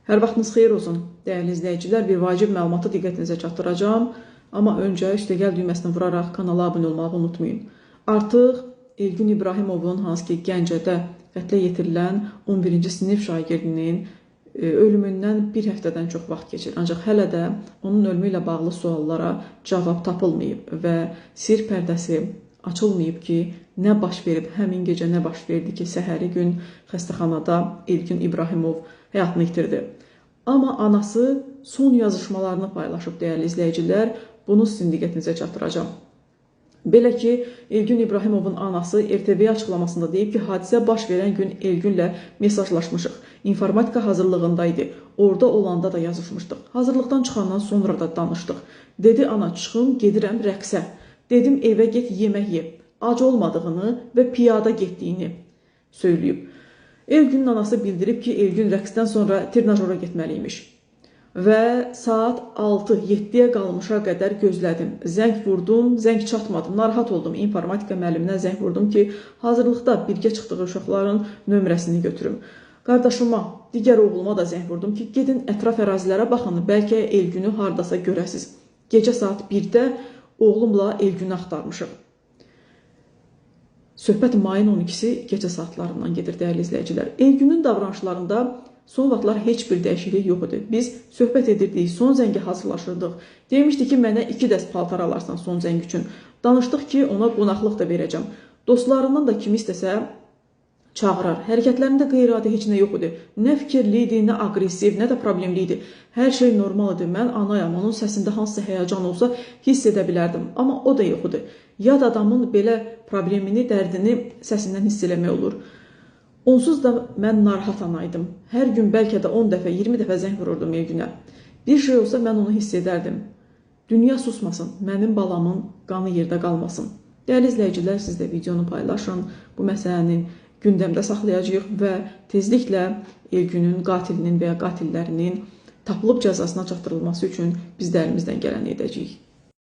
Hər vaxtınız xeyir olsun, dəyərli izləyicilər. Bir vacib məlumatı diqqətinizə çatdıracağam. Amma öncə üstəgəl düyməsini vuraraq kanala abunə olmağı unutmayın. Artıq Elgün İbrahimovun, hansı ki Gəncədə qətlə yetirilən 11-ci sinif şagirdinin ölümündən bir həftədən çox vaxt keçir. Ancaq hələ də onun ölümü ilə bağlı suallara cavab tapılmayıb və sir pərdəsi açılmayıb ki, nə baş verib, həmin gecə nə baş verdi ki, səhəri gün xəstəxanada Elgün İbrahimov həyatını itirdi. Amma anası son yazışmalarını paylaşıb, dəyərli izləyicilər, bunu sizin diqqətinizə çatdıracağam. Belə ki, Elgün İbrahimovun anası RTV açıqlamasında deyib ki, hadisə baş verən gün Elgünlə mesajlaşmışıq. İnformatika hazırlığında idi. Orada olanda da yazışmışdıq. Hazırlıqdan çıxandan sonra da danışdıq. Dedi, ana, çıxım, gedirəm rəqsə. Dedim, evə get, yemək ye. Ac olmadığını və piyada getdiyini söyləyib. Elgünün anası bildirib ki, Elgün rəqsdən sonra trenajora getməliymiş. Və saat 6-7-yə qalmışa qədər gözlədim. Zəng vurdum, zəng çatmadı. Narahat oldum. İnformatika müəlliminə zəng vurdum ki, hazırlıqda birgə çıxdığı uşaqların nömrəsini götürüm. Qardaşıma, digər oğluma da zəng vurdum ki, gedin ətraf ərazilərə baxın, bəlkə Elgünü hardasa görəsiz. Gecə saat 1-də oğlumla Elgünü axtarmışıq. Söhbət mayın 12-si gecə saatlarından gedir, dəyərli izləyicilər. Elgünün davranışlarında son vaxtlar heç bir dəyişiklik yox idi. Biz söhbət edirdik, son zəngə hazırlaşırdıq. Demişdi ki, mənə 2 dəst paltar alarsan son zəng üçün. Danışdıq ki, ona qonaqlıq da verəcəm. Dostlarından da kim istəsə çağırar. Hərəkətlərində qeyri-adi heç nə yox idi. Nə fikirli idi, nə aqressiv, nə də problemli idi. Hər şey normal idi. Mən anayam, onun səsində hansısa həyəcan olsa hiss edə bilərdim. Amma o da yox idi. Yad adamın belə problemini, dərdini səsindən hiss eləmək olur. Onsuz da mən narahat anaydım. Hər gün bəlkə də 10 dəfə, 20 dəfə zəng vururdum Elgünə. Bir şey olsa mən onu hiss edərdim. Dünya susmasın, mənim balamın qanı yerdə qalmasın. Dəyərli izləyicilər, siz də videonu paylaşın. Bu məsələnin gündəmdə saxlayacağıq və tezliklə Elgünün qatilinin və ya qatillərinin tapılıb cəzasına çatdırılması üçün biz də əlimizdən gələni edəcəyik.